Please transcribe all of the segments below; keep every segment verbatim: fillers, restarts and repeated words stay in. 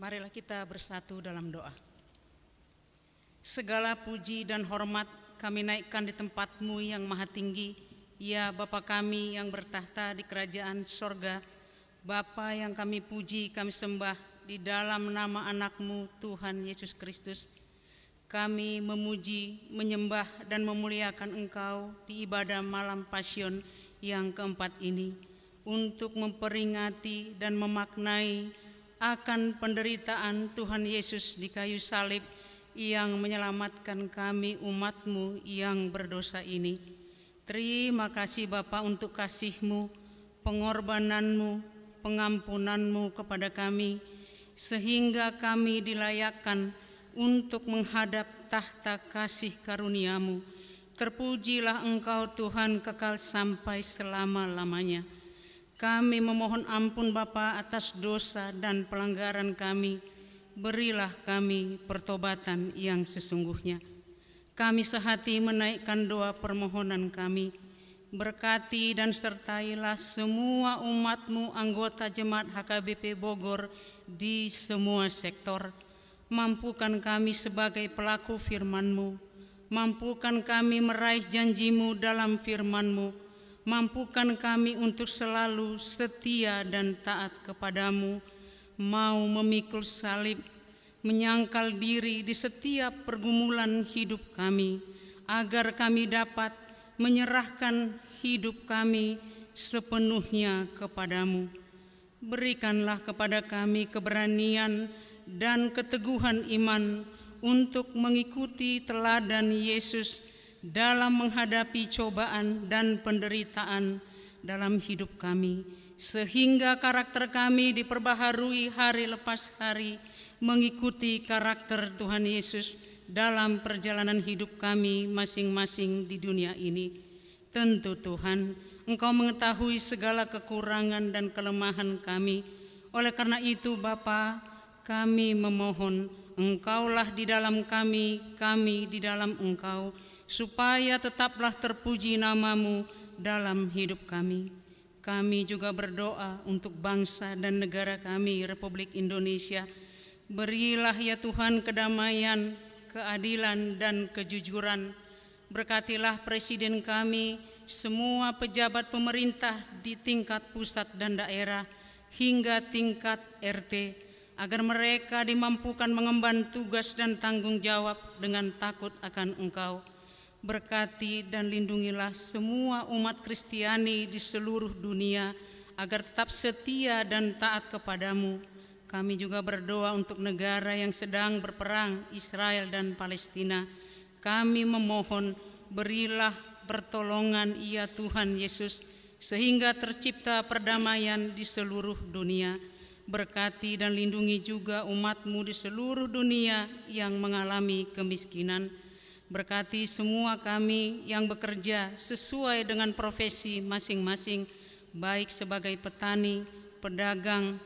Marilah kita bersatu dalam doa. Segala puji dan hormat kami naikkan di tempat-Mu yang maha tinggi, ya Bapa kami yang bertakhta di kerajaan sorga. Bapa yang kami puji, kami sembah di dalam nama Anak-Mu, Tuhan Yesus Kristus. Kami memuji, menyembah, dan memuliakan Engkau di ibadah malam Pasion yang keempat ini, untuk memperingati dan memaknai akan penderitaan Tuhan Yesus di kayu salib yang menyelamatkan kami, umat-Mu yang berdosa ini. Terima kasih, Bapa, untuk kasih-Mu, pengorbanan-Mu, pengampunan-Mu kepada kami, sehingga kami dilayakkan untuk menghadap takhta kasih karunia-Mu. Terpujilah Engkau, Tuhan, kekal sampai selama-lamanya. Kami memohon ampun, Bapa, atas dosa dan pelanggaran kami. Berilah kami pertobatan yang sesungguhnya. Kami sehati menaikkan doa permohonan kami. Berkati dan sertailah semua umat-Mu, anggota jemaat H K B P Bogor, di semua sektor. Mampukan kami sebagai pelaku firman-Mu. Mampukan kami meraih janji-Mu dalam firman-Mu. Mampukan kami untuk selalu setia dan taat kepada-Mu, mau memikul salib, menyangkal diri di setiap pergumulan hidup kami, agar kami dapat menyerahkan hidup kami sepenuhnya kepada-Mu. Berikanlah kepada kami keberanian dan keteguhan iman untuk mengikuti teladan Yesus dalam menghadapi cobaan dan penderitaan dalam hidup kami, sehingga karakter kami diperbaharui hari lepas hari, mengikuti karakter Tuhan Yesus dalam perjalanan hidup kami masing-masing di dunia ini. Tentu, Tuhan, Engkau mengetahui segala kekurangan dan kelemahan kami. Oleh karena itu, Bapa, kami memohon, Engkaulah di dalam kami, kami di dalam Engkau, supaya tetaplah terpuji nama-Mu dalam hidup kami. Kami juga berdoa untuk bangsa dan negara kami, Republik Indonesia. Berilah, ya Tuhan, kedamaian, keadilan, dan kejujuran. Berkatilah presiden kami, semua pejabat pemerintah di tingkat pusat dan daerah, hingga tingkat R T, agar mereka dimampukan mengemban tugas dan tanggung jawab dengan takut akan Engkau. Berkati dan lindungilah semua umat Kristiani di seluruh dunia, agar tetap setia dan taat kepada-Mu. Kami juga berdoa untuk negara yang sedang berperang, Israel dan Palestina. Kami memohon, berilah pertolongan, ya Tuhan Yesus, sehingga tercipta perdamaian di seluruh dunia. Berkati dan lindungi juga umat-Mu di seluruh dunia yang mengalami kemiskinan. Berkati semua kami yang bekerja sesuai dengan profesi masing-masing, baik sebagai petani, pedagang,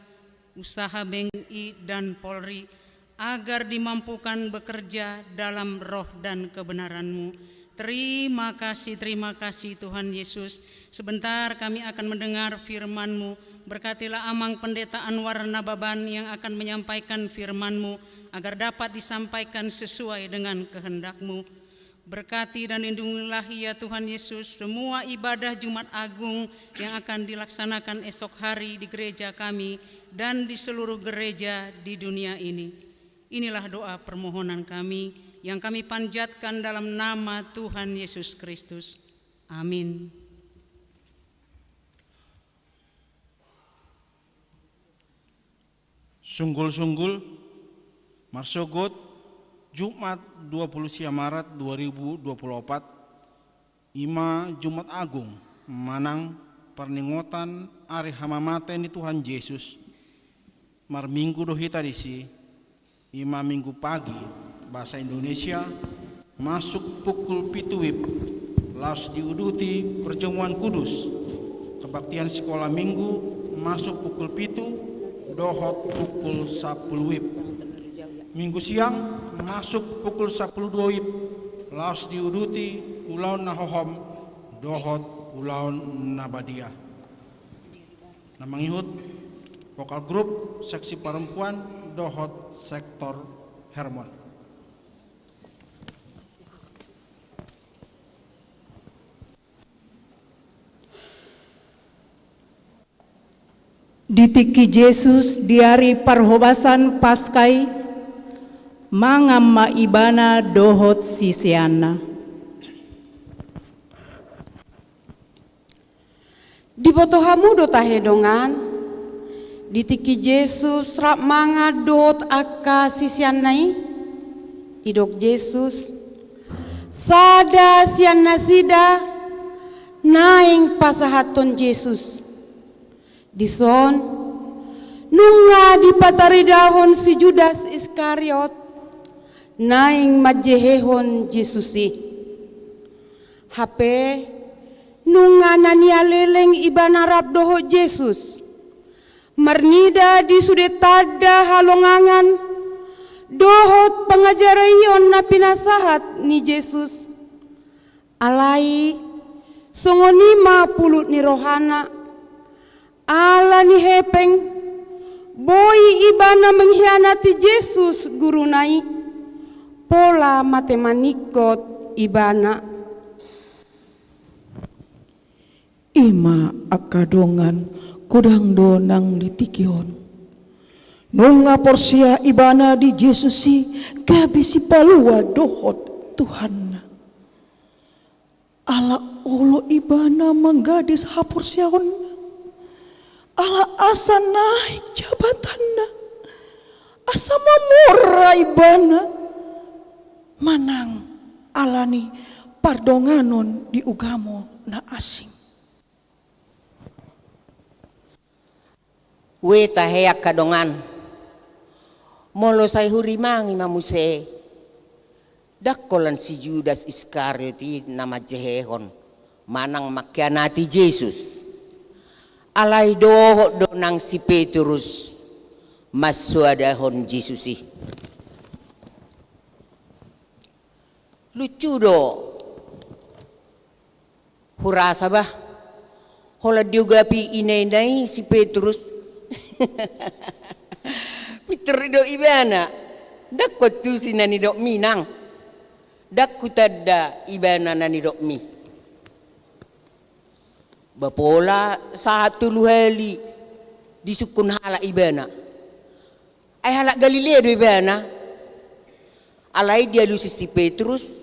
usaha B N I, dan Polri, agar dimampukan bekerja dalam roh dan kebenaran-Mu. Terima kasih, terima kasih, Tuhan Yesus. Sebentar kami akan mendengar firman-Mu. Berkatilah Amang Pendeta Anwar Nababan yang akan menyampaikan firman-Mu, agar dapat disampaikan sesuai dengan kehendak-Mu. Berkati dan lindungilah, ya Tuhan Yesus, semua ibadah Jumat Agung yang akan dilaksanakan esok hari di gereja kami dan di seluruh gereja di dunia ini. Inilah doa permohonan kami yang kami panjatkan dalam nama Tuhan Yesus Kristus. Amin. Sunggul-sunggul, marsogot Jumat dua puluh sia Maret dua ribu dua puluh opat, i ma Jumat Agung, manang parningotan ari hamamate ni Tuhan Jesus. Marminggu do hita disi, i ma Minggu Pagi, bahasa Indonesia, masuk pukul pitu wib, laos diuduti perjamuan kudus, kebaktian sekolah minggu, masuk pukul pitu, dohot pukul sapuluh wib. Minggu siang, masuk pukul sapuluh dua wib, laos diuduti ulaon na hohom, dohot ulaon na badia. Na mangihut, vokal grup, seksi perempuan, dohot sektor Hermon. Di tingki Jesus di ari parhobasan Paska i, mangan ma Ibana dohot siseanna. Diboto hamu do tahe dongan, di tingki Jesus rap mangan dohot angka siseanna i? Didok Jesus: Sada sian nasida naeng pasahathon Jesus. Dison, nunga dipataridahon si Judas Iskariot, naeng manjehehon Jesus i. Hape, nunga na nialeleng ibana rap dohot Jesus, marnida di sude tanda halongangan dohot pangajaraion na pinasahat ni Jesus. Alai songon i ma pulut ni rohana, ala ni hepeng, boi ibana mengkhianati Jesus guruna i, pola mate maningkot ibana. I ma angka dongan, godang do nang di tingki on. Nunga porsea ibana di Jesus i gabe sipalua dohot Tuhanna. Ala olo ibana manggadis haporseaonna, ala asa naek jabatanna, asa mamora ibana, manang ala ni pardonganon di ugamo na asing. Ue tahe angka dongan, molo sai hurimangi ma muse, ndang holan si Judas Iskariot i na manjehehon manang mangkhianati Jesus. Alai dohot do nang si Petrus mansoadahon Jesus i. Lucu do. Hurasa bah, holan diogapi ina-ina i si Petrus. Pintor didok ibana, ndang huantusi na nidokmi nang. Ndang hutanda ibana na nidokmi. Ba pola sahat tolu hali disungkun halak ibana. Ai halak Galilea do ibana. Alai dialusi si Petrus,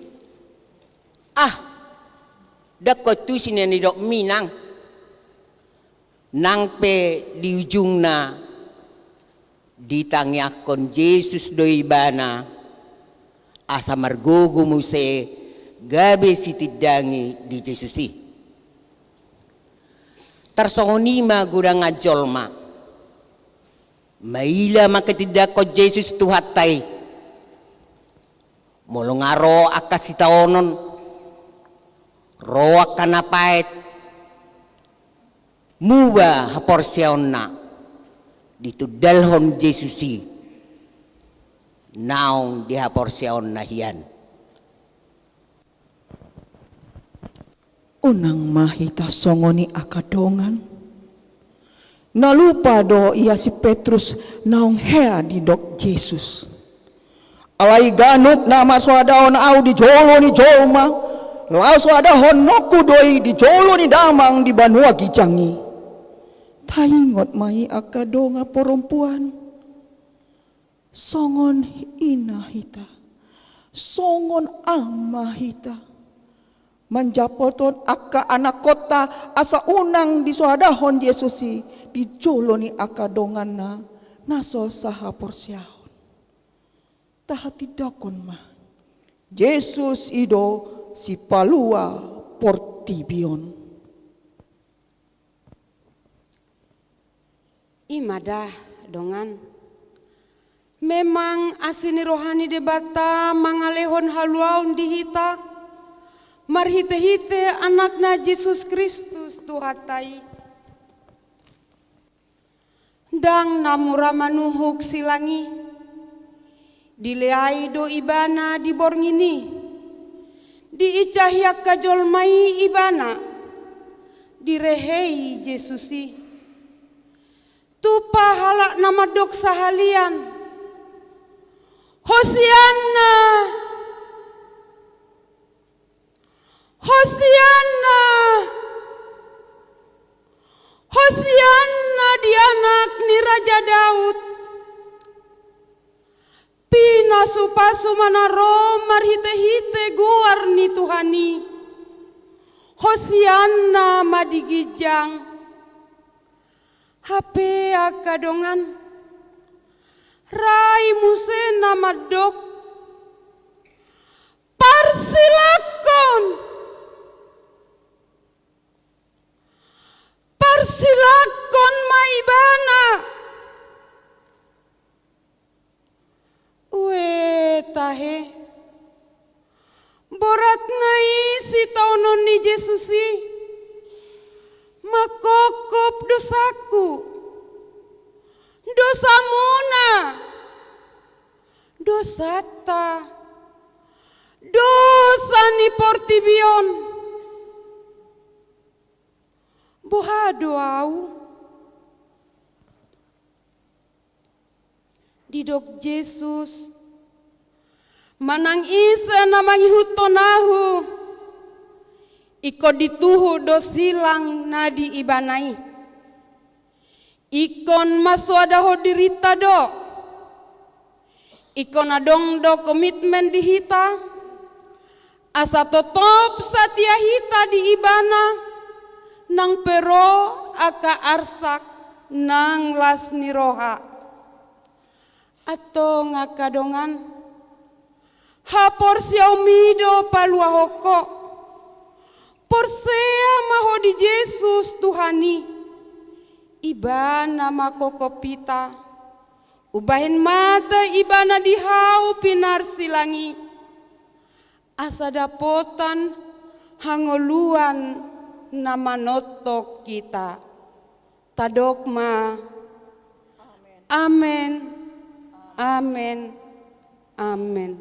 ah, ndang huantusi na nidokmi nang. Nang pe di ujungna ditangiangkon Jesus do ibana, asa margogo muse gabe sitindangi di Jesus i. Tarsongon i ma godang jolma. Maila mangkatindangkon Jesus Tuhanta i. Molo nga ro angka sitaonon, ro angka na paet, muba haporseaonna, ditundalhon Jesus i naung di haporseaonna hian. Unang ma hita songon i angka dongan. Na lupa do ia si Petrus naung hea didok Jesus. Alai ganup na marsoadahon ahu di jolo ni jolma, laos soadahononku do i di jolo ni Damang di banua ginjang i. Taingot ma i angka dongan parompuan. Songon ina hita, songon ama hita, manjapothon angka anakkonta asa unang disoadahon Jesus i di jolo ni angka donganna na so sahaporseaon. Tahatindangkon ma, Jesus i do sipalua portibi on. I ma da, dongan. Memang asi ni roha ni Debata mangalehon haluaon di hita, marhitehite Anakna Jesus Kristus Tuhanta i. Ndang na mura manuhuk silang i. Dileai do Ibana di borngin i. Diinsahi angka jolma i Ibana. Direhei Jesus i. Tupa halak na mandok sahalian. Hosianna! Hosianna! Hosianna di anak ni Raja Daud! Pinasupasu ma na ro marhitehite goar ni Tuhan i. Hosianna ma di ginjang. Hape angka dongan, rai muse na mandok, parsilangkon! Parsilangkon ma Ibana! Ue tahe, boratna i sitaonon ni Jesus i, mangkopkop dosangku, dosamuna, dosanta, dosa ni portibi on. Boha do ahu? Didok Jesus, manang ise na mangihuthon ahu, ingkon dituhuk do silang na di ibana i. Ingkon mansoadahon dirinta do. Ingkon adong do komitmen di hita, asa totop satia hita di Ibana, nang pe ro angka arsak nang las ni roha. Antong angka dongan, haporseaonmi do paluahon ho. Porsea ma ho di Jesus Tuhan i. Ibana mangkopkop hita. Umbahen mate Ibana di hau pinarsilang i, asa dapotan hangoluan na manongtong hita. Tadok ma. Amen. Amen. Amen.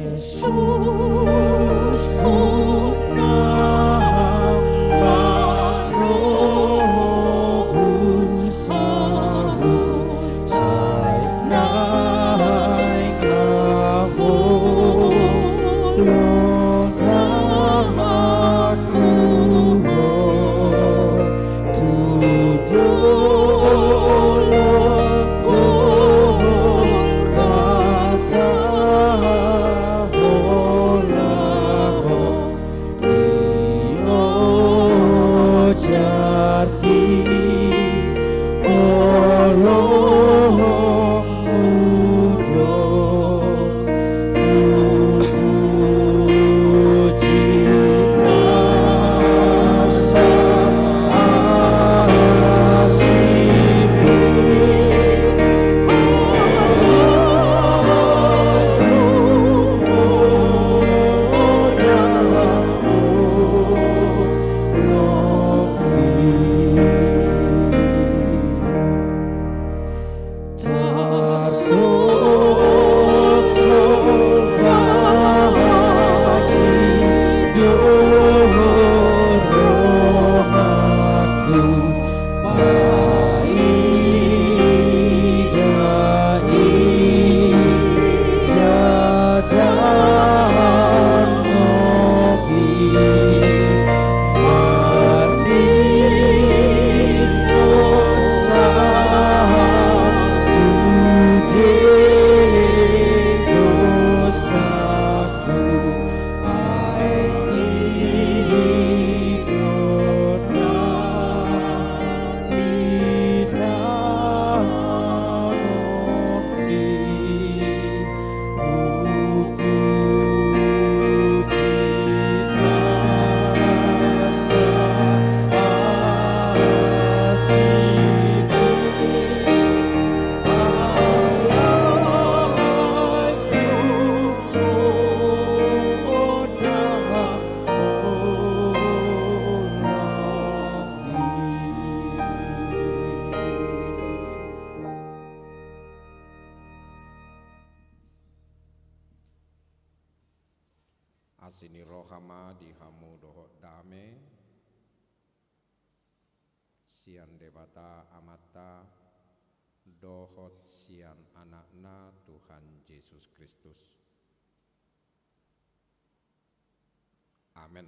Jesus, kona panogus ahu, sai naeng haholonganku on. Tu dolok Golgota ho laho, diojar di holongmu do. Tarsonson bagi do rohangku, paida-ida dang nobi. Marningot sahat sude dosaku, ai i do na tinanon ni. Asi ni roha ma di hamu dohot dame sian Debata Amanta dohot sian Anakna Tuhan Jesus Kristus. Amen.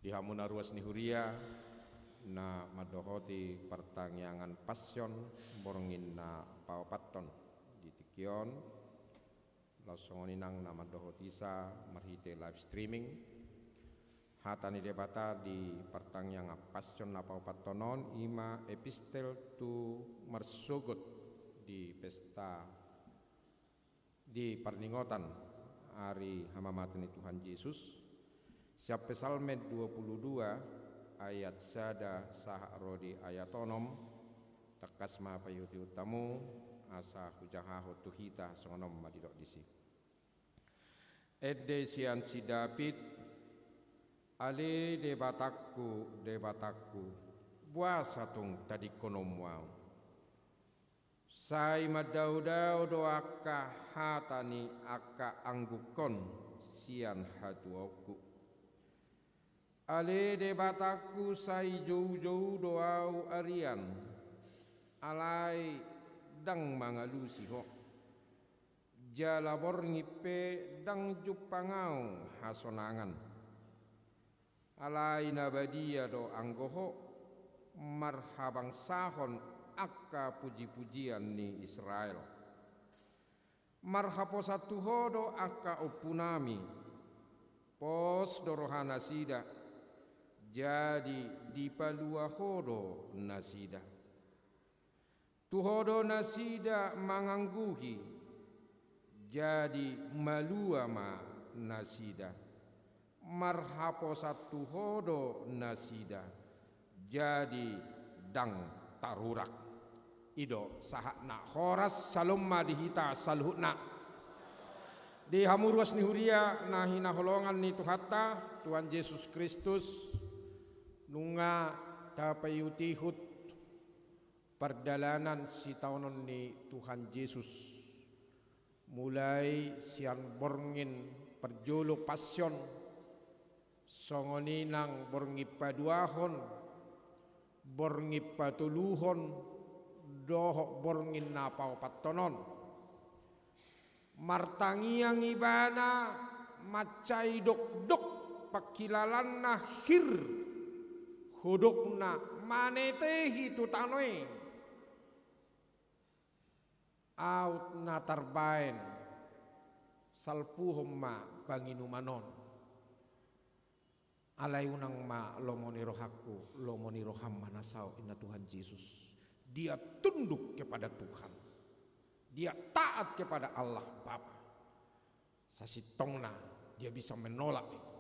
Di hamu na ruas ni huria na mandohoti partangiangan Passion borngin na paopathon di tingki on, laos songon i nang na mandohotisa marhite live streaming. Hata ni Debata di partangiangan Passion na paopathon on i ma epistel tu marsogot di pesta di parningotan ari hamamate ni Tuhan Jesus, sian Psalmen dua puluh dua ayat sada sahat ro di ayat onom, tangkas ma paihutihut hamu asa hujahahon tu hita songon on ma didok disi. Ende sian si David, ale Debatangku, Debatangku, boasa tung tadingkononmu ahu? Sai mandaodao do angka hata ni angka anggukon sian hatuaonku. Ale Debatangku, sai joujou do ahu arian, alai ndang mangalusi Ho. Jala borngin pe ndang jumpang ahu hasonangan. Alai na badia do anggo Ho, marhabangsahon angka pujipujian ni Israel. Marhaposan tu Ho do angka ompunami, pos do rohanasida, jadi dipalua Ho do nasida. Tu Ho do nasida mangangguhi, jadi malua ma nasida. Marhaposan tu Ho do nasida, jadi ndang tarurak. I do sahatna. Horas, salom ma di hita saluhutna. Di hamu ruas ni huria na hinaholongan ni Tuhanta, Tuhan Jesus Kristus, nunga tapaihutihut pardalanan sitaonon ni Tuhan Jesus. Mulai sian borngin parjolo passion, songon i nang borngin paduahon, borngin patoluhon, dohot borngin na paopathon on. Martangiang ibana mansai dokdok pangkilalaanna, hir hodokna manetehi tu tano i. Aut na tarbaen, salpuhon ma panginuman on. Alai unang ma lomo ni rohangku, lomo ni roham ma na saut, ninna Tuhan Jesus. Dia tunduk kepada Tuhan. Dia taat kepada Allah Bapa. Sasintongna dia bisa menolak itu.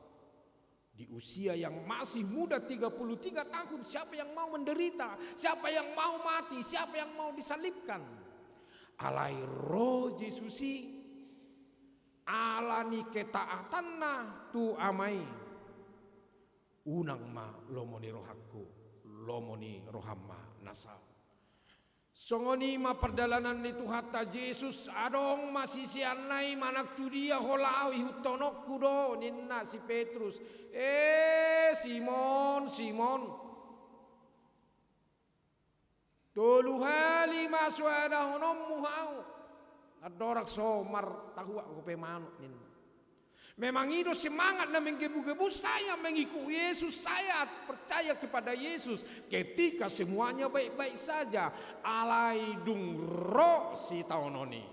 Di usia yang masih muda, tiga puluh tiga tahun, siapa yang mau menderita? Siapa yang mau mati? Siapa yang mau disalibkan? Alai ro Jesus i, ala ni ketaatanna tu Ama i. Unang ma lomo ni rohangku, lomo ni roham ma na saut. Songon i ma pardalanan ni Tuhanta Jesus, adong ma siseanna i manang tu dia ho laho, ihuthononku do, ninna si Petrus. E Simon, Simon, tolu hali ma so adahononmu ahu, andorang so martahuak dope manuk, ninna. Memang i do semangat na menggebu-gebu saya mengikut Yesus, saya percaya kepada Yesus ketika semuanya baik-baik saja. Alai dung ro sitaonon i,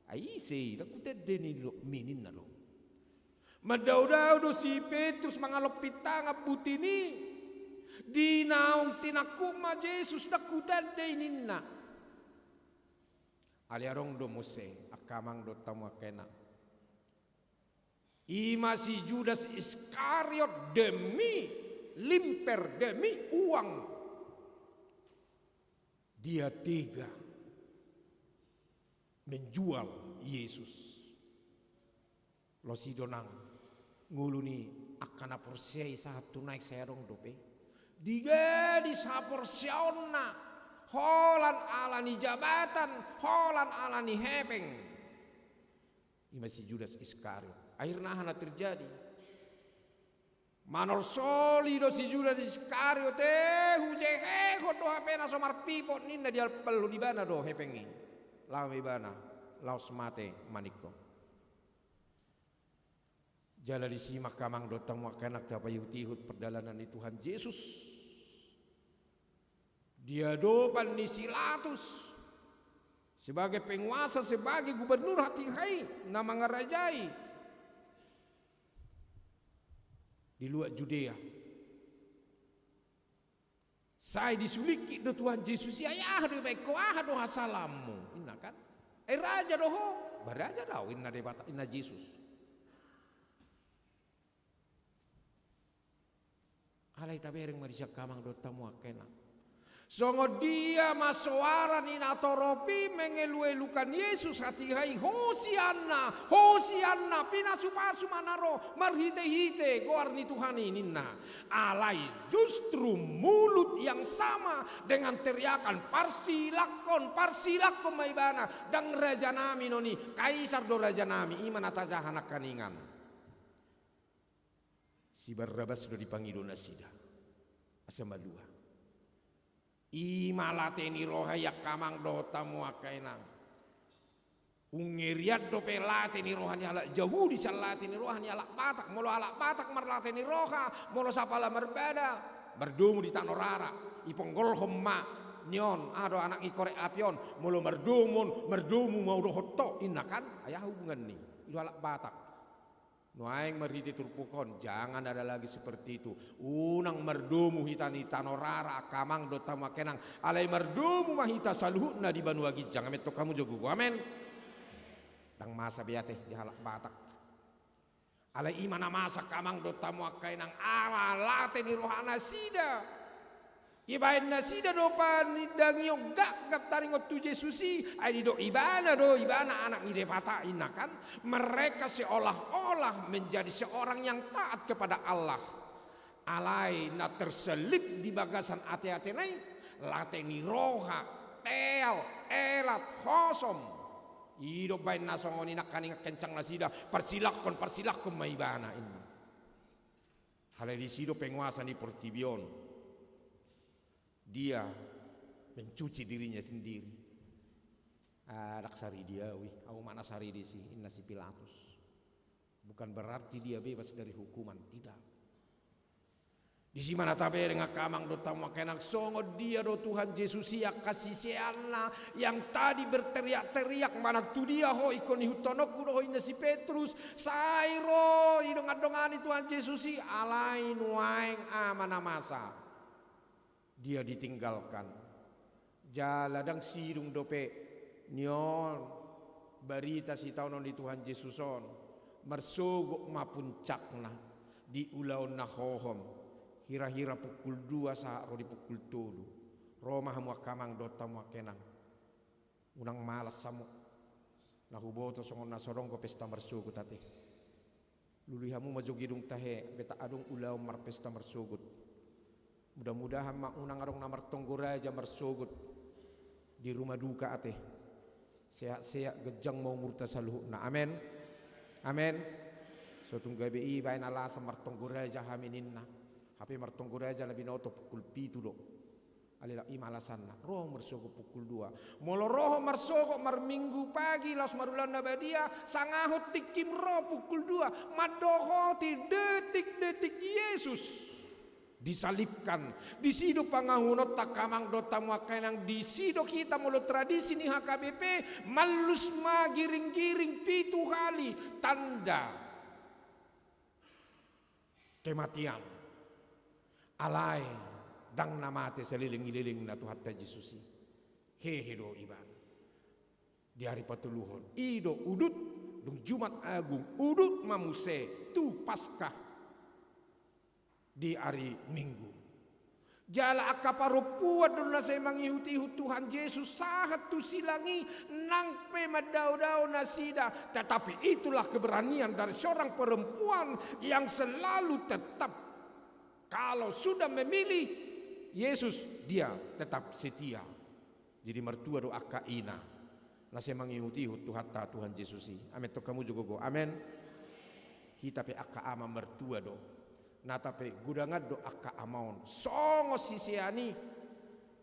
ai ise i, ndang hutanda ninna do, ninna do. Mandao-dao do si Petrus, mangalompit tangan buti ni, di naung tinangkup ma Jesus, ndang hutanda i, ninna. Alai adong do muse, angka amang dohot hamu angka inang. I ma si Judas Iskariot, demi limper, demi uang, dia tega menjual Yesus. Los i do nang ngolu ni angka na porsea i sahat tu naeng, sai adong dope digadis haporseaonna, holan ala ni jabatan, holan ala ni hepeng. I ma si Judas Iskariot. Akhirna aha na terjadi? Manolsoli do si Judas Iskariot, e, hujehehon do hape na so marpipot, ninna, dialpalhon ibana do hepeng i. Laho ma ibana, laos mate maningkon. Jala disi ma, angka amang dohot hamu angka inang, tapaihut-ihut pardalanan ni Tuhan Jesus. Di adopan ni si Pilatus, sebagai penguasa, sebagai gubernur hatiha i na mangarajai di luat Judea. Sai disulingkit do Tuhan Jesus i, ai aha do dibaen ho, aha do hasalaanmu, ninna kan. Ai raja do ho? Ba raja do ahu, ninna Debata, ninna Jesus. Alai tabereng ma disi, angka amang dohot hamu angka inang. Songon dia ma soara ni natorop i mengeluh-eluhkan Yesus hatiha i, Hosianna, Hosianna, pinasu-pasu ma na ro marhite-hite goar ni Tuhan i, ninna. Alai justru mulut yang sama dengan teriakan, parsilakhon, parsilakhon ma ibana, ndang rajanami non i, kaisar do rajanami, i ma na tajaha nangkaningan. Si Barrabas do dipangido nasida asa malua. I ma late ni roha i, angka amang dohot hamu angka inang. Ungerian dope late ni roha ni halak Jahudi sian late ni roha ni halak Batak. Molo halak Batak marlate ni roha, molo sapala marbada, mardomu di tano rara, iponggolhon ma, nion, aha do anak ni korek api on, molo mardomu on, mardomu ma hudokhon ho, ninna kan. Ai aha hubungan ni i do halak Batak? Nuaeng marhite turpuk on, jangan ada lagi seperti itu. Unang mardomu hita di tano rara, angka amang dohot hamu angka inang. Alai mardomu ma hita saluhutna di banua ginjang. Amen, tong hamu jo gogo amen. Ndang masa be ate di halak Batak. Alai i ma na masa, angka amang dohot hamu angka inang, ala late ni rohanasida. Ibaen nasida do panindangion gapgap taringot tu Jesus i, ai didok ibana do, ibana anak ni Debata, ninna kan. Mereka seolah-olah menjadi seorang yang taat kepada Allah. Alai na terselip di bagasan ate-atena i, late ni roha, teal, elat, hosom. I do umbahen na songon i nangkaningan kencang nasida, parsilangkon, parsilangkon ma ibana, ninna. Alai disi do penguasa ni portibi on. Dia mencuci dirinya sendiri. Ah, ndang sari dia, ui, au ma na sari disi, ninna si Pilatus. Bukan berarti dia bebas dari hukuman, tidak. Disi ma na tabereng angka amang dohot hamu angka inang, songon dia do Tuhan Jesus i angka siseanna yang tadi berteriak-teriak manang tu dia ho ingkon ihutkononku do ho, ninna si Petrus, sai ro didongandongani Tuhan Jesus i, alai nuaeng ama na masa. Dia ditinggalkan. Jala ndang sidung dope ni on barita sitaonon ni Tuhan Jesus on, marsogot ma puncakna di ulaon na hohom, hira-hira pukul dua sahat ro di pukul tolu. Ro ma hamu angka amang dohot hamu angka inang. Unang malas hamu. Na huboto songon na so adong do pesta marsogot ate. Lului hamu ma jo gedung tahe, betak adong ulaon marpesta marsogot. Mudah-mudahan ma unang adong na martonggo raja marsogot di rumah duka ate. Sehat-sehat, ganjang ma umurta saluhutna. Amen. Amen. So tung gabe i baen alasan martonggo raja hami ninna. Hape martonggo raja na binoto pukul pitu do. Alai i ma alasanna, ro marsogot pukul dua. Molo ro ho marsogot marminggu pagi laos marulaon na badia, sangahon tingkim ro pukul dua, mandohoti detik-detik Jesus disalibkan. Disi do pangahuononta angka amang dohot hamu angka inang, disi do hita molo tradisi ni H K B P, mallus ma giring-giring pitu hali, tanda kematian. Alai ndang na mate saleleng ni lelengna Tuhanta Jesus i. Hehe do ibana. Di ari patoluhon i do udut, dung Jumat Agung, udut ma muse tu Paskah di ari Minggu. Jala angka parompuan do na sai mangihut-ihut Tuhan Jesus sahat tu silang i, nang pe mandao-dao nasida. Tetapi itulah keberanian dari seorang perempuan yang selalu tetap, kalau sudah memilih Yesus, dia tetap setia. Jadi martua do angka ina na sai mangihut-ihut Tuhanta Tuhan Jesus i. Amen, tong hamu jo gogo. Amen. Hita pe angka ama martua do. Nata pe godangan do angka ama on. Songon sisean i,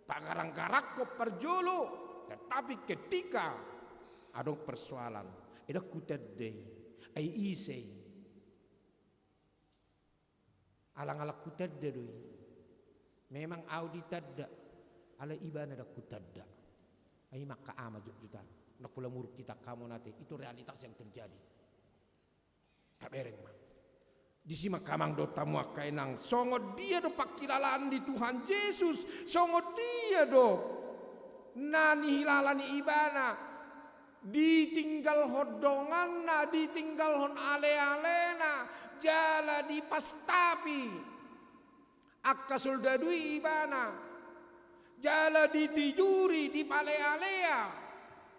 pagarang-garangkon parjolo, tetapi ketika adong persoalan, ndang hutanda i, ai ise i. Alang-alang hutanda do i. Memang au ditanda, alai ibana ndang hutanda. Ai i ma angka ama jotjot an. Ndang pola muruk hita angka amang ate, itu realitas yang terjadi. Tabereng ma. Disi ma angka amang dohot hamu angka inang, songon dia do pangkilalaan ni Tuhan Jesus, songon dia do na nihilala ni ibana, ditinggalhon donganna, ditinggalhon ale-alena, jala dipastapi angka soldadu i ibana, jala ditijuri, dipalea-lea.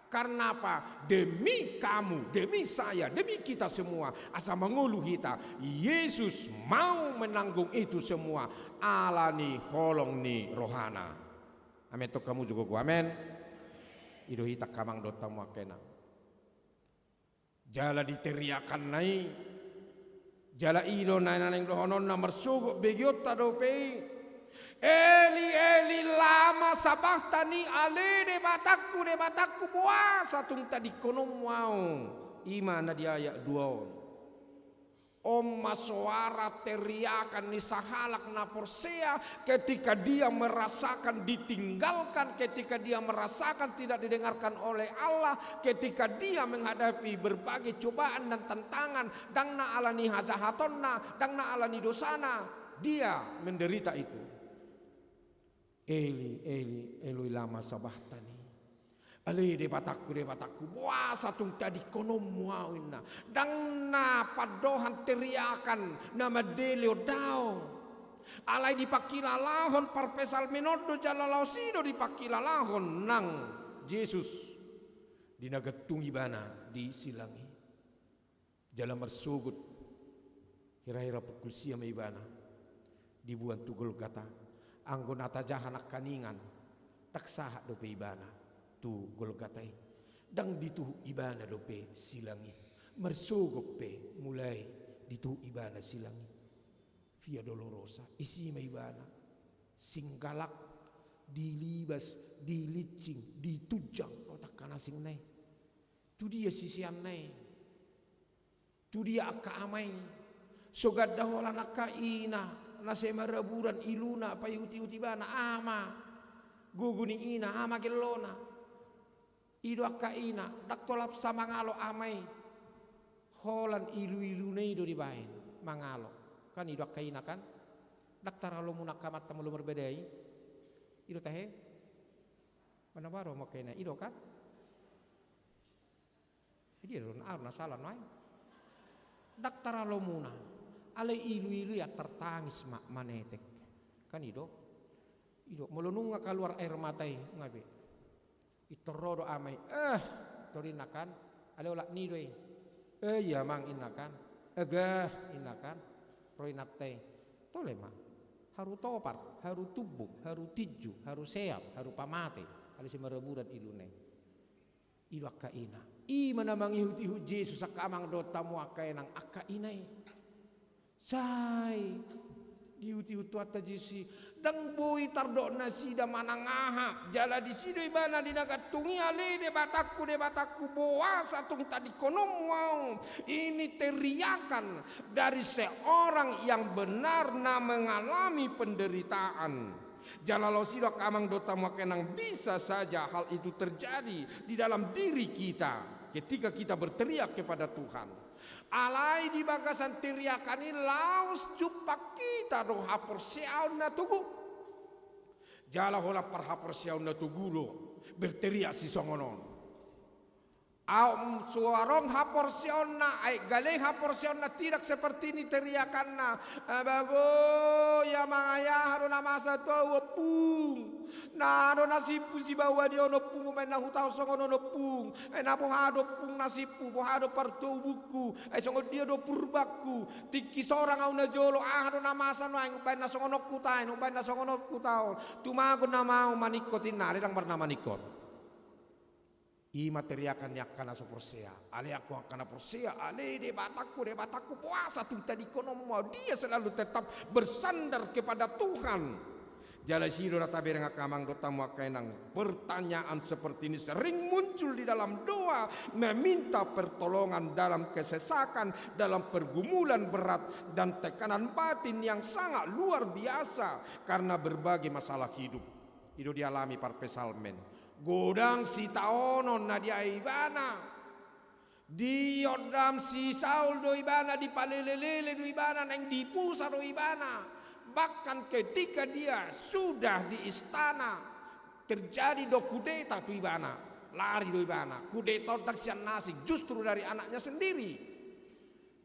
Karena apa? Demi kamu, demi saya, demi kita semua. Asa mangolu hita, Yesus mau menanggung itu semua ala ni holong ni rohana. Amen, tong hamu jo gogo. Amen. I do hita angka amang dohot hamu angka inang. Jala di teriakanna i, jala i do na naeng dohononna marsogot begeonta dope i. Eli, Eli, lama sabakhtani, ale Debatangku, Debatangku, boasa tung tadingkononmu au? I ma na di ayat dua on. On ma soara teriakan ni sahalak na porsea ketika dia merasakan ditinggalkan, ketika dia merasakan tidak didengarkan oleh Allah, ketika dia menghadapi berbagai cobaan dan tantangan, ndang na ala ni hajahatonna, ndang na ala ni dosana, dia menderita itu. Eli, Eli, Eloi, lama sabakhtani. Ale Debatangku, Debatangku, boasa tung tadingkononmu au, inna. Ndang na pandohan teriakan na mandele on, daong. Alai dipangkilalahon parpsalmen on do jala laos i do dipangkilalahon nang Jesus di na gantung ibana di silang i. Jala marsogot hira-hira pukul sia ma ibana diboan tu Golgata. Anggo na tajaha nangkaningan, ndang sahat dope ibana tu Golgata i. Ndang dituhuk ibana dope silang i. Marsogot pe mulai dituhuk ibana silang i. Via Dolorosa, isi ma ibana. Singgalak, dilibas, dilincing, ditunjang, otak kan asing na i. Tu dia siseanna i? Tu dia angka ama i? So ganda holan angka ina, na sai maraburan iluna paihutihut ibana, ama. Gogo ni ina, ama gellona. I do angka ina, ndang tolap sa mangalo ama i. Holan iluiluna i do dibaen mangalo. Kan i do angka ina kan? Ndang taralo muna angka amanta molo marbadai. I do tahe? Mana baru angka ina i do kan? Jadi do na, ahu na sala nuaeng. Ndang taralo muna. Alai iluilu i antar tangis ma manetek. Kan i do? I do, molo nunga kaluar air mata i, nunga be. Pintor ro do ama i, eh, pintor inna kan, alai olat ni do i. Eh, iya amang inna kan, egeh inna kan, ro inanta i. Tole ma, haru topar, haru tumbuk, haru tinju, haru seam, haru pamate, alai sai maraburan iluna i. I do angka ina. I ma na mangihutihut Jesus angka amang dohot hamu angka inang, angka ina i. Sai diihutihut Tuhanta Jesus i, ndang boi tardok nasida manang aha, jala disi do ibana di na gantung i, ale Debatangku, Debatangku, boasa tung tadingkononmu ahu. Ini teriakan dari seorang yang benar na mengalami penderitaan. Jala laos i do angka amang dohot hamu angka inang, bisa saja hal itu terjadi di dalam diri kita ketika kita berteriak kepada Tuhan. Alai di bagasan teriakan i laos jumpang hita do haporseaon na togu. Jala holan parhaporseaon na togu do berteriak sisongon on. Aut so adong haporseaonna, aek gale haporseaonna, tidak seperti ini teriakanna. Abago, ia mangae aha do na masa tu ahu ompung? Na do nasibhu sibaoa dia on ompung, umbaen na hutaon songon on ompung? Ai na boha do ompung nasibhu, boha do partobungku? Ai songon dia do purbangku? Tingki sorang ahu najolo, aha do na masa nuaeng? Umbaen na songon on hutaon, umbaen na songon on hutaon. Tumagon nama ahu maningkot inna, ale ndang marna maningkot. I ma teriakan ni angka na so porsea. Ale angka na porsea, ale Debatangku, Debatangku, boasa tung tadingkononmu ahu? Dia selalu tetap bersandar kepada Tuhan. Jala disi do na tabereng angka amang dohot hamu angka inang, pertanyaan seperti ini sering muncul di dalam doa meminta pertolongan dalam kesesakan, dalam pergumulan berat, dan tekanan batin yang sangat luar biasa karena berbagai masalah hidup. I do dialami parpsalmen. Godang sitaonon na diae ibana. Diondam si Saul do ibana, dipalelelele do ibana, naeng dipusa do ibana. Bahkan ketika dia sudah di istana, terjadi do kudeta tu ibana. Lari do ibana. Kudeta on ndang sian na asing, justru dari anaknya sendiri.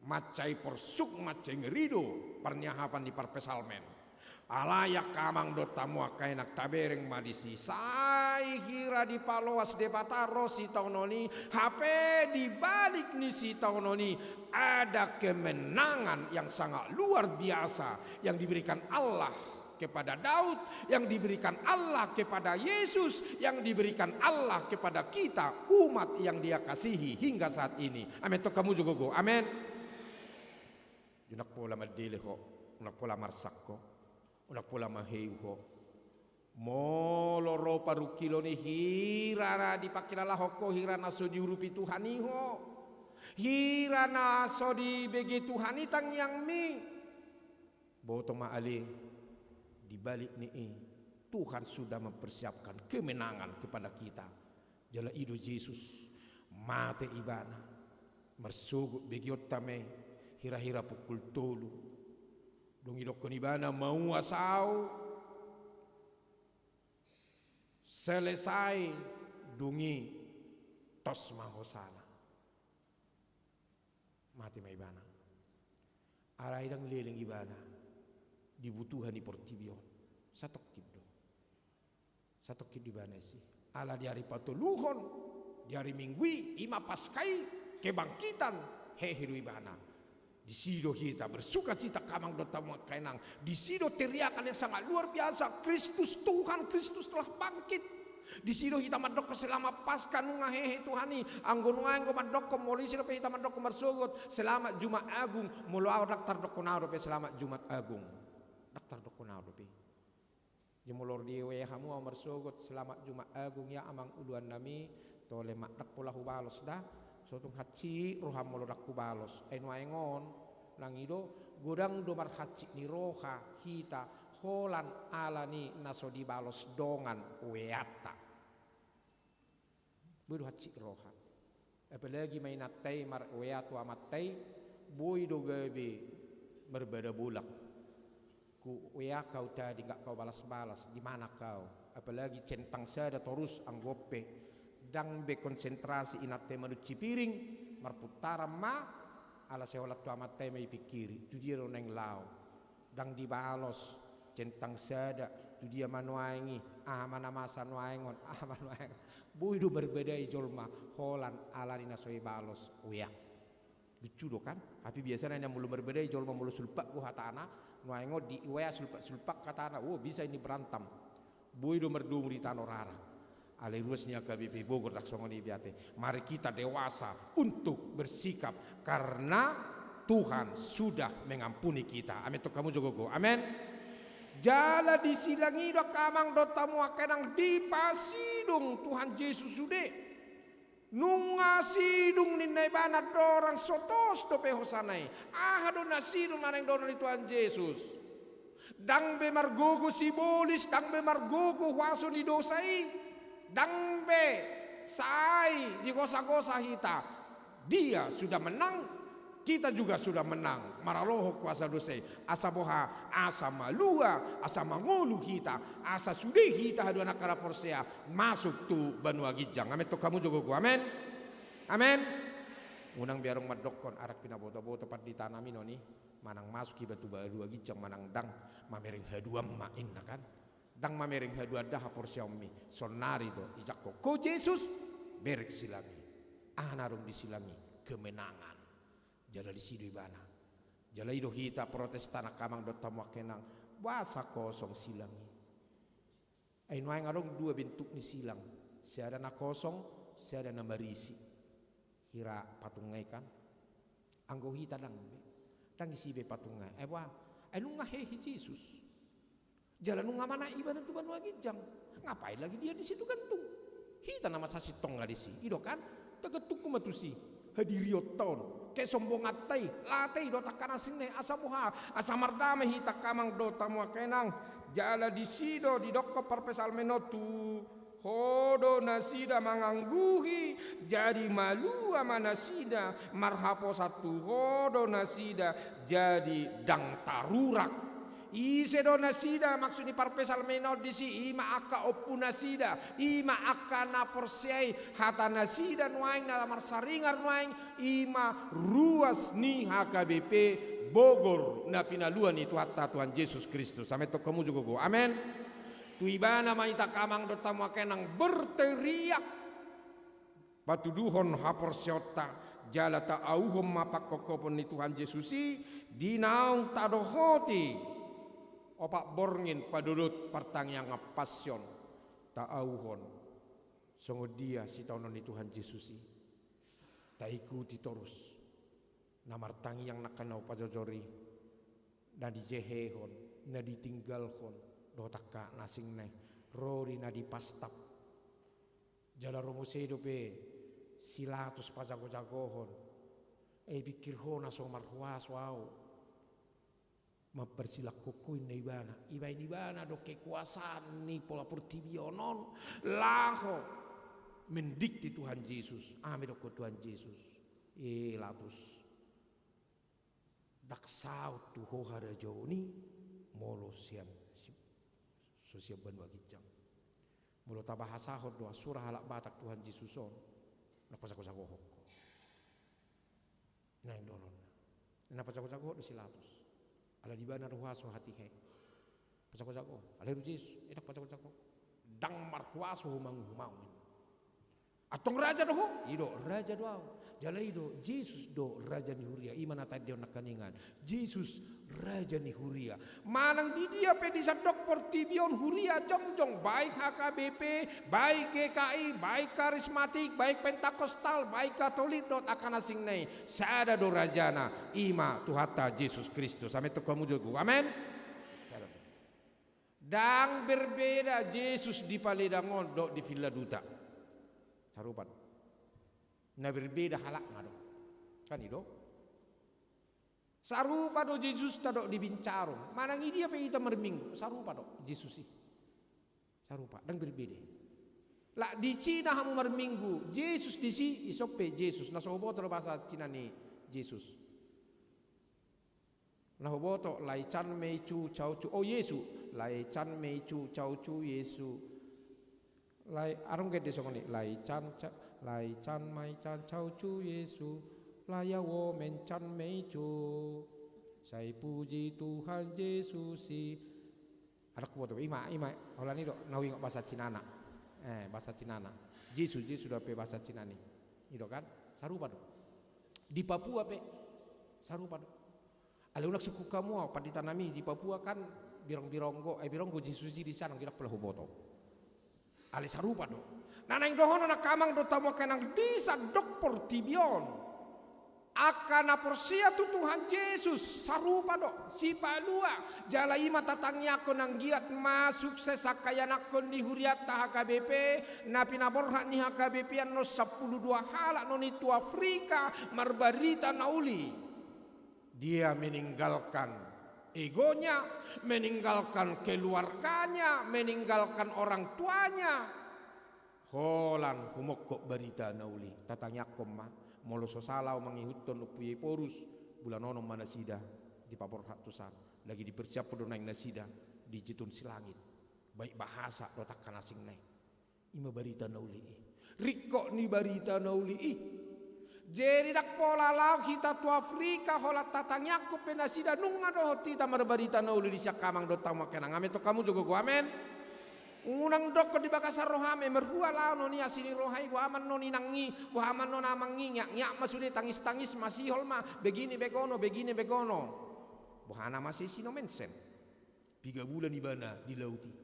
Mansai porsuk, mansai ngeri do parniahapan ni parpsalmen. Alai angka amang dohot hamu angka inang, tabereng ma disi, sai hira dipaloas Debata ro sitaonon i, hape di balik ni sitaonon i ada kemenangan yang sangat luar biasa yang diberikan Allah kepada Daud, yang diberikan Allah kepada Yesus, yang diberikan Allah kepada kita, umat yang Dia kasihi hingga saat ini. Amen. Tong hamu jo gogo. Amen. Unang pola mandele ho, unang pola marsak ho, unang pola maheu ho. Molo ro parungkilon i, hira na dipangkilalahon ho, hira na so diurupi Tuhan i ho, hira na so dibege Tuhan i tangiangmi. Boto ma ale, di balik ni i, Tuhan sudah mempersiapkan kemenangan kepada kita. Jala i do Jesus, mate ibana, marsogot begeonta ma i, hira-hira pukul tolu. Dung i didokkon ibana, mauas ahu, selesai, dung i tos ma hosana. Mate ma ibana. Alai ndang leleng ibana di butuha ni portibi on. Satongkin do. Satongkin do ibana disi. Ala di ari patoluhon, di ari Minggu i, i ma Paska i, kebangkitan, hehe do ibana. Disi do hita bersukacita, angka amang dohot hamu angka inang. Disi do teriakan yang sangat luar biasa, Kristus Tuhan, Kristus telah bangkit. Disi do hita mandokkon selamat Paskah, nunga hehe Tuhan i. Anggo nuaeng do mandokkon, molo ise dope hita mandokkon marsogot selamat Jumat Agung, molo ahu ndang tardokkon ahu dope selamat Jumat Agung. Ndang tardokkon ahu dope. Jadi molo di W A hamu ahu marsogot selamat Jumat Agung ya amang uluan nami, tole ma, ndang pola hubalos da. Sotung hansit roham molo ndang hubalos. Ai nuaeng on, nang i do, godang do marhansit ni roha hita holan ala ni na so dibalos dongan W A-ta. Boi do hansit roha. Apalagi ma inanta i mar-W A tu amanta i, boi do gabe marbada bolak. Hu-W A kau tadi, nggak kau balas-balas, di mana kau? Apalagi centang sada torus, anggo on pe ndang be konsentrasi inanta i manunsi piring, marpuntaran ma, ala sai holan tu amanta i ma ipingkiri, tu dia do naeng laho. Ndang dibalos, centang sada, tu dia ma nuaeng i, aha ma na masa nuaeng on, aha ma nuaeng. Boi do marbadai jolma, holan ala ni na so dibalos W A. Lucu do kan? Tapi biasana na molo marbadai jolma molo sulpak do hatana, nuaeng on di W A sulpak-sulpak hatana, oh, bisa ini berantem. Boi do mardomu di tano rara. Alai ruas ni H K B P Bogor ndang songon i be ate. Mari kita dewasa untuk bersikap karena Tuhan sudah mengampuni kita. Amin, tong hamu jo gogo. Amin. Jala di silang i do angka amang dohot hamu angka inang, dipasidung Tuhan Jesus sude. Nunga sidung ninna ibana, dorang so tos dope hosana i. Aha do na sidung na naeng dohonon ni Tuhan Jesus? Ndang be margogo sibolis, ndang be margogo huaso ni dosa i, ndang be sai digosa-gosa hita. Dia sudah menang, kita juga sudah menang maralohon kuasa dosa i. Asa boha? Asa malua, asa mangolu hita, asa sude hita haduan angka na porsea masuk tu banua ginjang. Amin, tong hamu jo gogo. Amin. Amin. Unang be adong mandokkon, arak pinaboto-boto pandita nami non i, manang masuk iba tu banua ginjang manang ndang, mamereng haduan ma inna kan. Ndang mamereng haduan da haporseaonmi. Saonnari do ijangkon ho Jesus, bereng silang i. Aha na adong di silang i? Kemenangan. Jala disi do ibana. Jala i do hita Protestan angka amang dohot hamu angka inang, boasa kosong silang i? Ai nuaeng adong dua bentuk ni silang, sada na kosong, sada na marisi. Hira patungnga i kan? Anggo hita ndang be, ndang isi be patungnga i. Ai boha? Ai nunga hehe Jesus. Jala nunga manaek ibana tu banua ginjang. Ngapain lagi dia di situ gantung? Hita na masasintongna disi. I do kan? Tagantung ma tusi hadirionta on, kesombonganta i, latei dohot angka na asing na i, asa boha? Asa mardame hita angka amang dohot hamu angka inang. Jala disi do didokkon parpsalmen on tu ho do nasida mangangguhi, jadi malua ma nasida, marhaposan tu ho do nasida, jadi ndang tarurak. Ise do nasida? Maksud ni parpsalmen on disi, i ma angka ompu nasida, i ma angka na porsea i, hata nasida nuaeng na marsaringar nuaeng, i ma ruas ni H K B P Bogor na pinalua ni Tuhanta Tuhan Jesus Kristus. Amin, tong hamu jo gogo. Amin. Tu ibana ma hita angka amang dohot hamu angka inang berteriak, patuduhon haporseaonta, jala taauhon ma pangkophopon ni Tuhan Jesus i di naung tadohoti opat borngin padodot partangiangan Passion. Taauhon songon dia sitaonon ni Tuhan Jesus i. Taikuti torus na martangiang nangkin na hupajojor i, na dijehehon, na ditinggalhon dohot angka na asing na i, ro di na dipastap. Jala ro muse dope si Pilatus pajagojagohon. Ai pingkirhon, na so marhuaso ahu mamparsilangkon ho, inna ibana. Ibaen ibana do kekuasaan ni pola portibi on laho mendikte Tuhan Jesus. Aha ma didokkon Tuhan Jesus? E Pilatus, ndang saut tu ho harajaon i molo sian, si-, so sian banua ginjang. Molo tabahasahon do, sura halak Batak Tuhan Jesus on, ndang pajagojagohon ho. Naeng dohononna. Na pajagojagohon do si Pilatus. Ala di ibana do huaso hatiha i. Pajagojagohon. Alai ro Jesus, e ndang pajagojagohon. Ndang marhuaso ho manguhum ahu. Antong raja do ho? I do, raja do ahu. Jala i do, Jesus do raja ni huria. I ma na taendehon nangkiningan. Jesus raja ni huria. Manang di dia pe di sandok portibi on huria jongjong, baik H K B P, baik G K I, baik karismatik, baik pentakostal, baik katolik dohot angka na asing na i, sada do rajana, i ma Tuhanta Jesus Kristus. Amen, tu hamu jolo. Amen. Ndang berbeda Jesus di Paledang on dohot di Villa Duta. Sarupa do. Na berbeda halakna do. Kan i do. Sarupa do Jesusta dohot di Bincarum. Manang i dia pe hita marminggu, sarupa do Jesus i. Sarupa, ndang berbeda. Lak di Cina hamu marminggu, Jesus disi, ison pe Jesus. Na so huboto do bahasa Cina ni Jesus. Na huboto, lai can mei cu cau cu. Oh, Yesu. Lai can mei cu cau cu Yesu. Lai, adong gede songon i. Lai can, ca-, lai can mai can cau cu Yesu. Lai au omen can mei cu. Sai puji Tuhan Jesus i. Adong huboto, i ma, i ma. Holan i do, na huingot bahasa Cinana. Eh, bahasa Cinana. Jesus, Jesus dope bahasa Cina ni. I do kan? Sarupa do. Di Papua pe. Sarupa do. Alai unang sungkun hamu au, pandita nami di Papua kan birong-bironggo, eh, bironggo Jesus i di sana, ndang pola huboto. Alai sarupa do. Na naeng dohonon angka amang dohot hamu angka inang di sandok portibi on. Angka na porsea tu Tuhan Jesus, sarupa do, sipalua, jala i ma tatangiangkon anggiat ma sukses angka ianakhon ni hurianta H K B P, na pinaborhat ni H K B P annon sampulu dua halak non i tu Afrika, marbarita na uli. Dia meninggalkan egonya, meninggalkan keluarganya, meninggalkan orang tuanya. Holan humongkop barita na uli, tatangiangkon ma, molo so sala au mangihuthon Ompu Yephorus, bulan onom ma nasida dipaborhat tu san, lagi dipersiaphon do naeng nasida di Jitun Silangit, baik bahasa dohot angka na asing na i. I ma barita na uli i. Ringkot ni barita na uli i. Jadi ndang pola laho hita tu Afrika, holan tatangiangkon pe nasida nunga dohot hita marbarita na uli disi angka amang dohot hamu angka inang. Amen, tu hamu jolo gogo, amen. Unang dokkon di bagasan roham, eh, marhua laho non i asi ni roha i, boha ma non inang i, boha ma non amang i, ngiak-ngiak ma sude, tangis-tangis ma, sihol ma, begini begono, begini begono. Boha na masa i si Nommensen? Piga bulan ibana di laut i.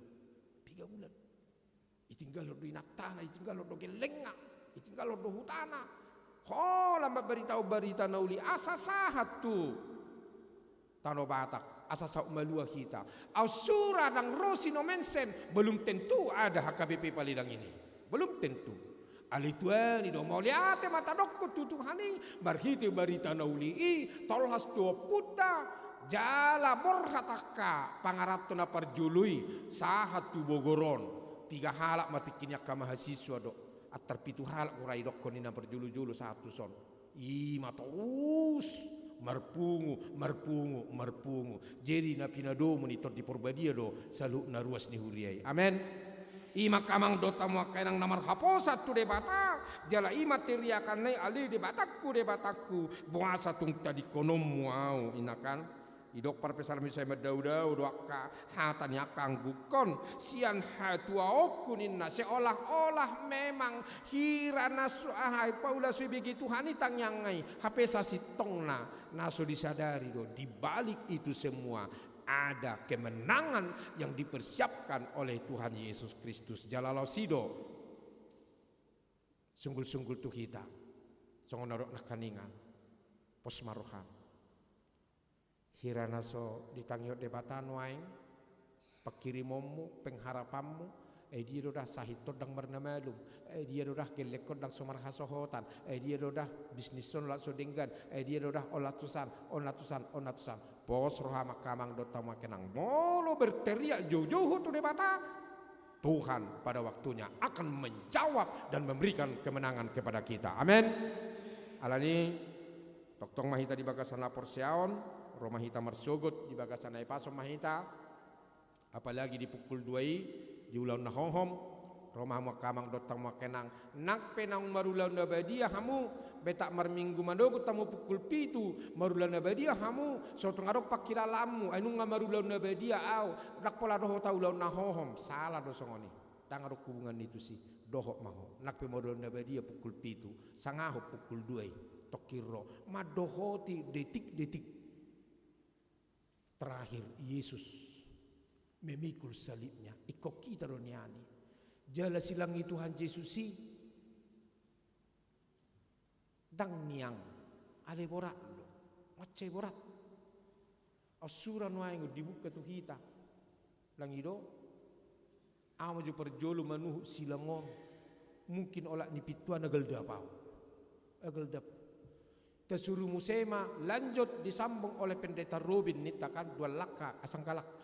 Piga bulan. Ditinggalhon do inantana, ditinggalhon do gellengna, ditinggalhon do hutana. Holan mambaritahon barita na uli asa sahat tu Tano Batak, asa saut malua hita. Aut sura ndang ro si Nommensen, belum tentu ada H K B P Paledang ini. Belum tentu. Alai tuani do, mauliate ma tadokkon tu Tuhan i, marhite barita na uli i, tolhas tu ompunta, jala borhat angka pangaranto na parjolo i, sahat tu Bogor on, piga halak ma tingki ni angka mahasiswa do, antar pitu halak hura didokkon ni na parjolo-jolo sahat tu son. I ma torus marpungu, marpungu, marpungu. Jadi na pinadomu ni Tondi Porbadia do saluhut na ruas ni huria i. Amen. I ma angka amang dohot hamu angka inang na marhaposan tu Debata, jala i ma teriakanna i, ale Debatangku, Debatangku, boasa tung tadingkononmu au, inna kan. Didok parpsalmen, sai mandao-dao do angka hata ni angka anggukon, sian hatuaonku ninna, seolah-olah memang hira na so, aha, paula so ibege Tuhan i tangiangna i, hape sasintongna na so disadari do, di balik itu semua ada kemenangan yang dipersiapkan oleh Tuhan Yesus Kristus. Jala laos i do, sunggul-sunggul tu hita, songon na dok nangkaningan, pos ma roham. Hira na so ditangihon Debata nuaeng, panghirimonmu, pengharapanmu, ai dia do dah sahit on ndang marnamalum, ai dia do dah gellengkon ndang so marhasohotan, ai dia do dah bisnis on laos so denggan, ai dia do dah on laos tusan, on laos tusan, on laos tusan. Pos roham angka amang dohot hamu angka inang. Molo berteriak jou-jou ho tu Debata, Tuhan pada waktunya akan menjawab dan memberikan kemenangan kepada kita. Amen. Alani, tongtong ma hita di bagasan haporseaon, ro ma hita marsogot, di bagasan hahipason ma hita. Apalagi di pukul dua i, di ulaon na hohom, ro ma hamu angka amang dohot hamu angka inang, nang pe naung marulaon na badia hamu, betak marminggu manogot hamu pukul pitu, marulaon na badia hamu, so tung adong pangkilalaanmu, ai nunga marulaon na badia au, ndang pola dohot au ulaon na hohom, sala do songon i. Ndang adong hubungan ni tusi, dohot ma ho. Nang pe modal na badia pukul pitu, sangahon pukul dua i, tongkin ro. Mandohoti detik-detik terakhir Yesus memikul salibnya. Ingkon hita do nian i. Jala silang ni Tuhan Jesus i ndang niang, alai borat do. Mansai borat. Au sura nuaeng dibuka tu hita. Ndang i do. Ahu ma jo parjolo manuhuk silang on. Mungkin olat ni pintuan, agal dap ahu. Agal dap. Tasuru muse ma, lanjut disambung oleh Pendeta Robin ninta kan, dua langka, sangka langka.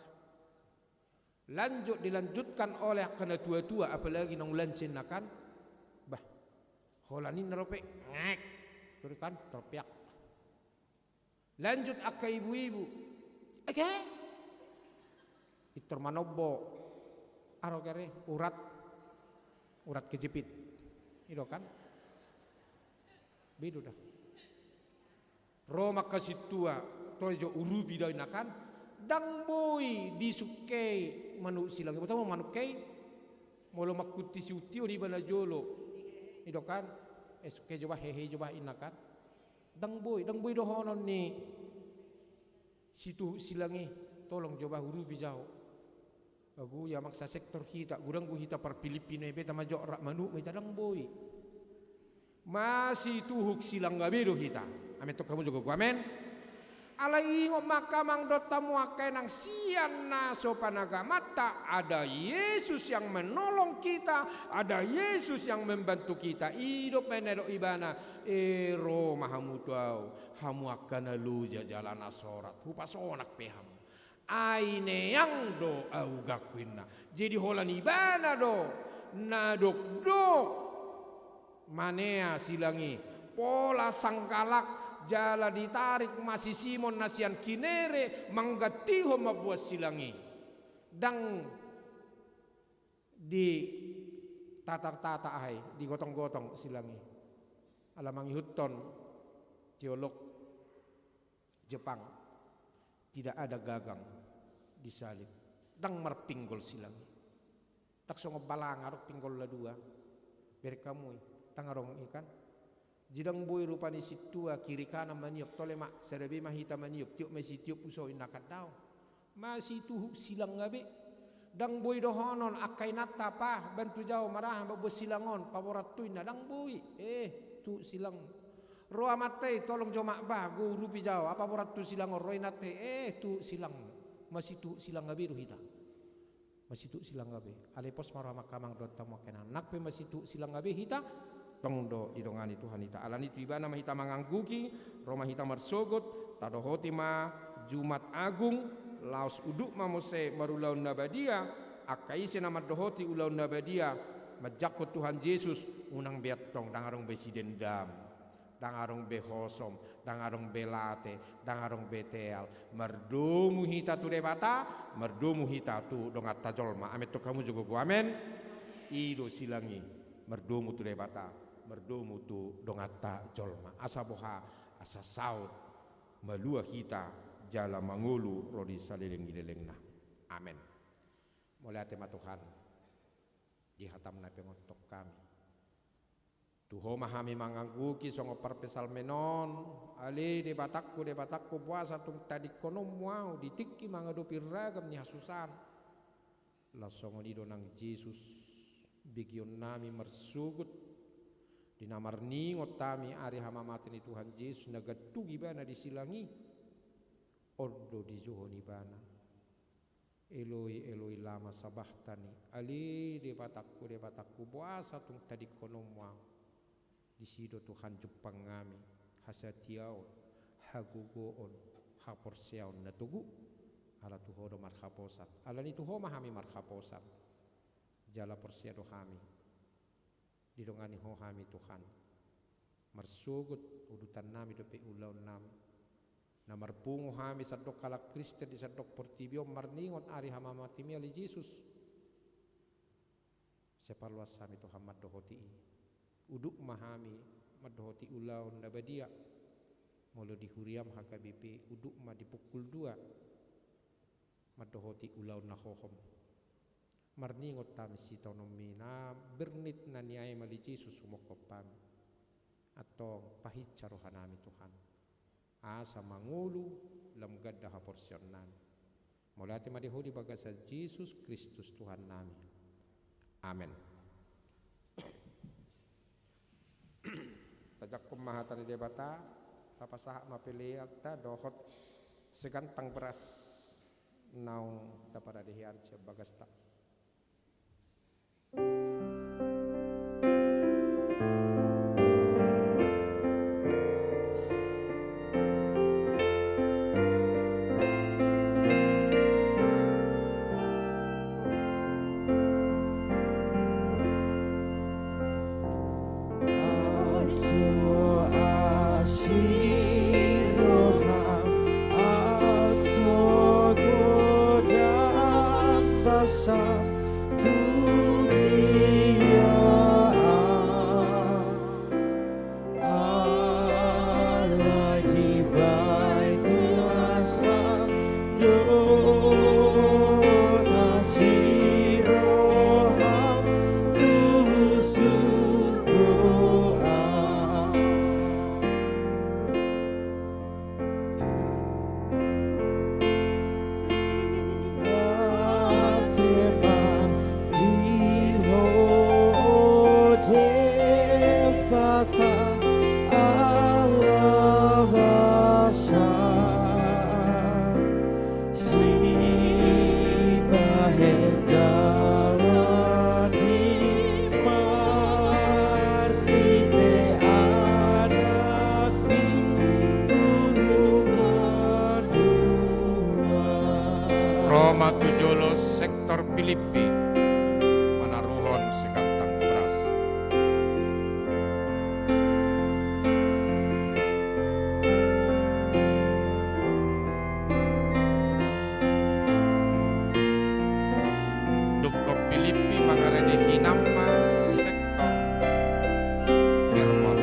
Lanjut dilanjutkan oleh angka na tua-tua, apalagi naung lansia ninna kan. Bah, holan ninna dope, ngek. Turi kan, terpiak. Lanjut angka ibu-ibu. Ege? Pintor manombo. Aro kere, urat. Urat kejepit. I do kan? Bedo da. Ro ma angka sintua, toe jo urupi da inna kan. Ndang boi disungkei manuk silang. Boto ma manuk kei. Molo mangkunti siuntion iba na jolo. I do kan? Eh, sungkei jo bah, hehe jo bah inna kan. Ndang boi, ndang boi dohonon ni situhuk silang i, tolong jo bah urupi jo au. Agu ia maksa sektor hita, godang do hita parpilipin, beta ma jo rap manuk ma hita, ndang boi. Masituhuk silang gabe do hita. Amen, tong hamu jo gogo amen. Alai ingot ma angka amang dohot hamu angka inang, sian na so panagamanta, ada Yesus yang menolong kita, ada Yesus yang membantu kita. I do pe na nidok ibana, e ro ma hamu tu au, hamu angka na loja jala na sorat, hupasonang pe hamu. Ai neang do au gangku inna. Jadi holan ibana do na dokdok manea silang i, pola sanggalak, jala ditarik ma si Simon na sian Kinere manggantihon mamboan silang i. Ndang ditatar-tatar, aha i, digotong-gotong silang i. Ala mangihuthon teolog Jepang, tidak ada gagang di salib. Ndang marpinggol silang i. Ndang songon balanga adong pinggolna dua. Bereng hamu i, ndang adong i kan. Jadi ndang boi rupani sintua kiri kanan maniop, tole ma, sada be ma hita maniop, tiop ma i sitiop, uso inna kan, daong. Masituhuk silang gabe. Ndang boi dohonon angka inanta, pa bantu jo au marahan mamboan silang on, paborat tu inna, ndang boi. Eh, tuhuk silang. Ro amanta i, tolong jo mak bah, go urupi jo au, paborat tu silang on, ro inanta i, eh, tuhuk silang. Masituhuk silang gabe do hita. Masituhuk silang gabe. Alai pos ma roha ma angka amang dohot hamu angka inang, nang pe masituhuk silang gabe hita, tong do didongani Tuhan hita. Alani tu ibana ma hita mangangguhi, ro ma hita marsogot, tadohoti ma Jumat Agung, laos uduk ma muse marulaon na badia. Angka ise na mandohoti ulaon na badia, manjangkon Tuhan Jesus, unang be antong, ndang adong be sidendam. Ndang adong be hosom, ndang adong be late, ndang adong be teal. Mardomu hita tu Debata, mardomu hita tu donganta jolma. Amen, tong hamu jo gogo amen. I do silang i, mardomu tu Debata, mardomu tu donganta jolma. Asa boha, asa saut malua hita jala mangolu ro di saleleng ni lelengna. Amen. Mauliate ma Tuhan di hatam na pinangidoan hami. Tu Ho ma hami mangangguhi songon parpsalmen on, ale Debatangku, Debatangku, boasa tung tadingkononmu ahu di tingki mangadopi ragam ni hasusaan. Laos songon i do nang Jesus, begeonnami marsogot, di na marningot hami ari hamamate ni Tuhan Jesus na gantung ibana di silang i. On do dijouhon ibana. Eloi, Eloi, lama sabachthani? Ale Debatangku, Debatangku, boasa tung tadingkononmu ahu? Disi do Tuhan jumpang hami hasatiaon, hagogoon, haporseaon na togu. Ala tu Ho do marhaposan. Alani tu Ho ma hami marhaposan jala porsea do hami. Didongani Ho hami Tuhan. Marsogot udutannami dope ulaonnami. Na marpungu hami sandok halak Kristen di sandok portibi on marningot ari hamamatemi ale Jesus. Sai parluas hami Tuhan mandohoti i. Uduk ma hami mandohoti ulaon na badia. Molo di huriam H K B P, uduk ma di pukul dua mandohoti ulaon na hohom. Marningot hami sitaononmi, na bernit na niae ma ale Jesus humongkop hami. Antong pahinsa rohanami Tuhan, asa mangolu lam ganda haporseaonnami. Mauliate ma di Ho di bagasan Jesus Kristus Tuhannami. Amen. Tajangkon ma hata ni Debata, tapasahat ma peleanta dohot segantang beras naung taparade hian sian bagasta. Ajo asi roham, ajo godang basam tu dia am. Alai dibahen basam dohot asi roham tu surgo am. Mauliate ma di Ho Debata Alla basa, sibahen dalan i marhite Anak ni Tuhan. Ro ma tu jolo sektor Pilippi manaruhon segantang beras. Dungkon Pilippi mangarade hinan ma sektor Hermon.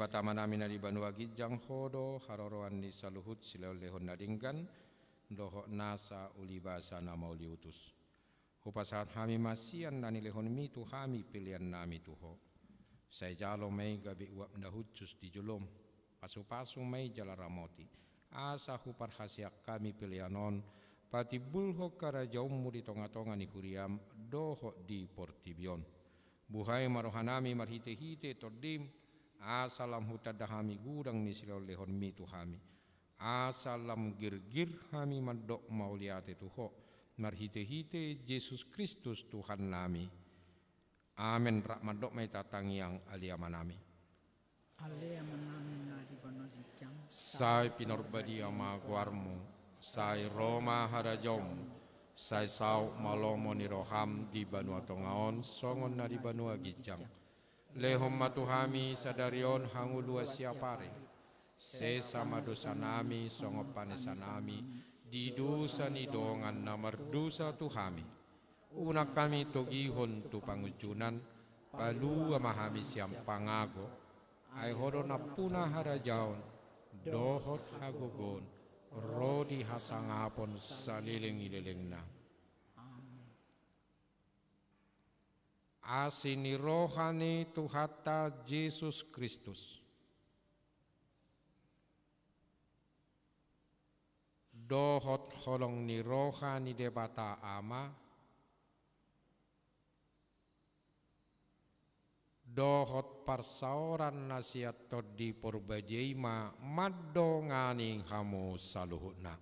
Debata Amanami na di banua ginjang, Ho do haroroan ni saluhut silehonlehon na denggan, dohot nasa ulibasa na mauliutus. Hupasahat hami ma sian na nilehonMi tu hami peleannami tu Ho. Sai jalo ma i gabe uap na hushus di jolom, pasupasu ma i jala ramoti, asa huparhaseang hami pelean on patimbulhon harajaonMu di tongatonga ni huriaM dohot di portibi on. Buhai ma rohanami marhitehite TondiM, asa lam hutanda hami godang ni silehonlehonMi tu hami, asa lam girgir hami mandok mauliate tu Ho, marhitehite Jesus Kristus Tuhannami. Amen. Rap mandok ma hita tangiang Ale Amanami. Ale Amanami na di banua ginjang. Sai pinarbadia ma goarMu, sai ro ma harajaonMu, sai saut ma lomo ni rohaM di banua tonga on songon na di banua ginjang. Lehon ma tu hami sadari on hangoluan siapari. Sesa ma dosanami songon panesanami di dosa ni dongan na mardosa tu hami. Unang hami togihon tu pangunjunan, palua ma hami sian pangago. Ai Ho do nampuna harajaon dohot hagogoon ro di hasangapon saleleng ni lelengna. Amen. Asi ni roha ni Tuhanta Jesus Kristus dohot holong ni roha ni Debata Ama dohot parsaoran na sian Tondi Parbadia i ma mandongani hamu saluhutna.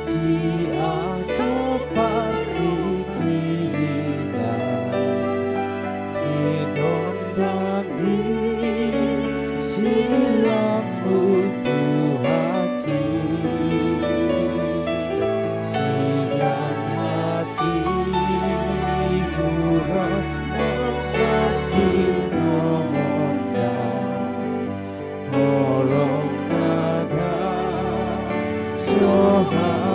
Di angka partingkian, sinondang di si lam butuhaki, sian hatiha hurang na pasilnohonda, holong na da soha